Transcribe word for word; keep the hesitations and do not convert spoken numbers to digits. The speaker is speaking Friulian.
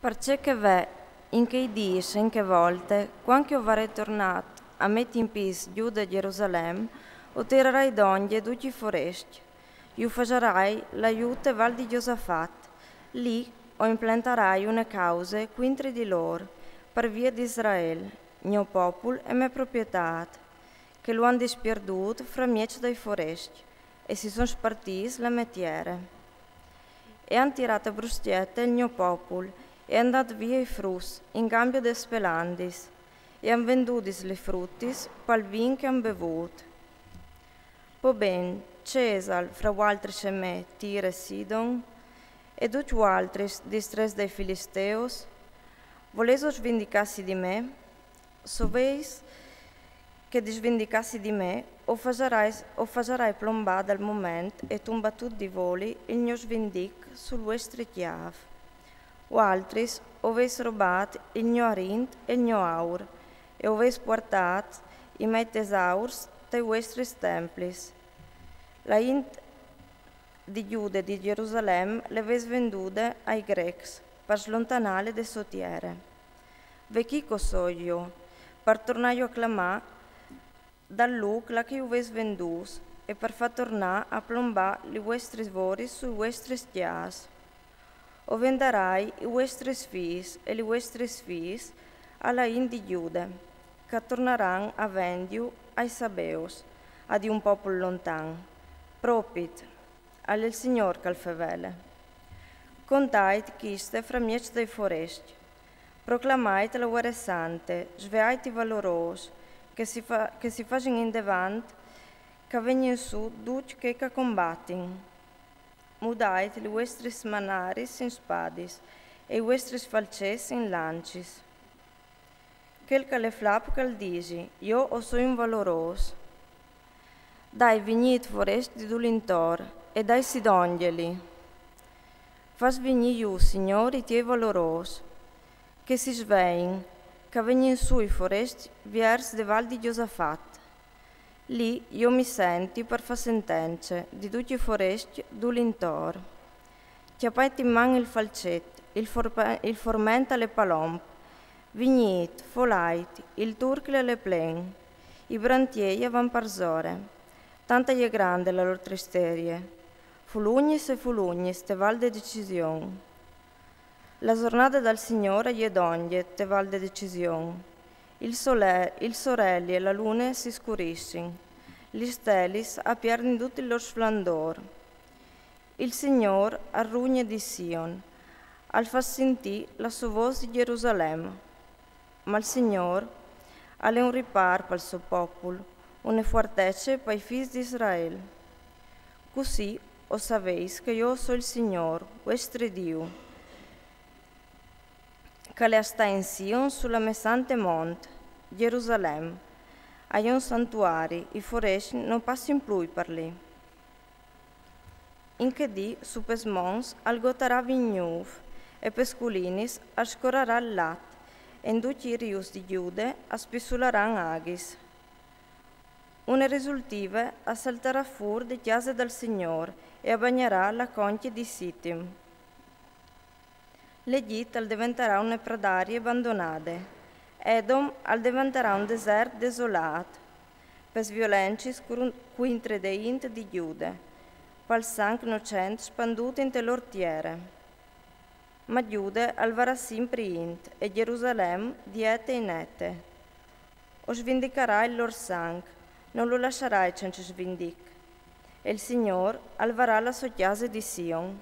Parcè che ve, in chei dîs e in chê volte, cuant che o varai tornât a meti in pîts Jude e Jerusalem, o tirarai dongje ducj i forêscj, ju fasarai lâ jù te val di Josafat. Li o implentarai une cause cuintri di lôr, par vie di Israel, gno popul e mê proprietât, che lu àn dispierdût framieç dai forêscj, e si son spartîts la mê tiere. E àn tirât a bruscjete il gno popul, e àn dât vie i fruts in cambio des pelandis, e àn vendudis lis frutis pal vin che àn bevût. Po ben, cesal fra vualtris e me Tir e Sidon, e ducj vualtris distrets dai Filisteus? Volêso svindicâsi di me? Se o veis che di svindicâsi di me, o fasarai, o fasarai plombâ dal moment e tombâ dut di voli il gno svindic sul vuestri cjâf. Vualtris o veis robât il gno arint e il gno aur, e o veis puartât i miei tesaurs tai vuestris templis. La int di Jude e di Jerusalem le veis vendude ai Grecs, par slontanâle de sô tiere. Ve chi che o soi jo, par tornâju a clamâ dal lûc là che ju veis vendûts, e par fâ tornâ a plombâ lis vuestris voris sui vuestris cjâfs. O vendarai i vuestris fîs e lis vuestris fiis a la int di Jude, che a tornaran a vendiju ai sabeus, a di un popul lontan. Propit, al è il Signôr che al fevele. Contait cheste framieç dai forêscj. Proclamait la vuere sante, sveait i valorôs, che si fa-, che si fasin indevant, che a vegnin sù ducj chei che a combatin. Mudait lis vuestris manaris in spadis e i vuestris falcets in lancis. Chel che al è flap che al disi: jo o soi un valorôs. Dai, vignît forêscj di dulintor, e dai si dongje li. Fâs vignî jù, Signôr, i tiei valorôs, che si svein, che a vegnin sù i forêscj viers de val di Josafat. Li jo mi senti par fâ sentence di ducj i forêscj dulintor. Cjapait in man il falcet, il forpe-, il forment al è palomp. Vignît, folait, il turcli al è plen, i brantiei a van parsore. Tanta e je grande la lôr tristerie. Fulugnis e fulugnis te val de decision. La zornade dal Signôr e je dongje te val de decision. Il sole-, il soreli e la lune si scurissin, lis stelis a pierdin dut il lôr sflandôr. Il Signôr al rugne di Sion, al fâs sintî la sô vôs di Jerusalem. Ma il Signôr al è un ripâr pal so popul, une fuartece pai fîs di Israel. Cussì o saveis che jo o soi il Signôr, vuestri Diu, che al è a stâ in Sion su la mê sante mont, Jerusalem. Al è un santuari, i forêscj no passin plui par li. In chê dì su pes monts al gotarà vin gnûf, e pes culinis al scorarà il lat, e in ducj i rius di Jude a spissularan aghis. Une risultive a saltarà fûr de cjase dal Signôr e a bagnarà la concje di Sitim. L'Egjit al deventarà une pradarie bandonade. Edom al deventarà un desert desolât, pes violencis cur-, cuintri de int di Jude, pal sanc nocent spandût inte lôr tiere. Ma Jude al varà simpri int, e Jerusalem di ete in ete. O svindicarà il lôr sanc, no lu lassarai cence svindic. E il Signôr al varà la sô cjase di Sion.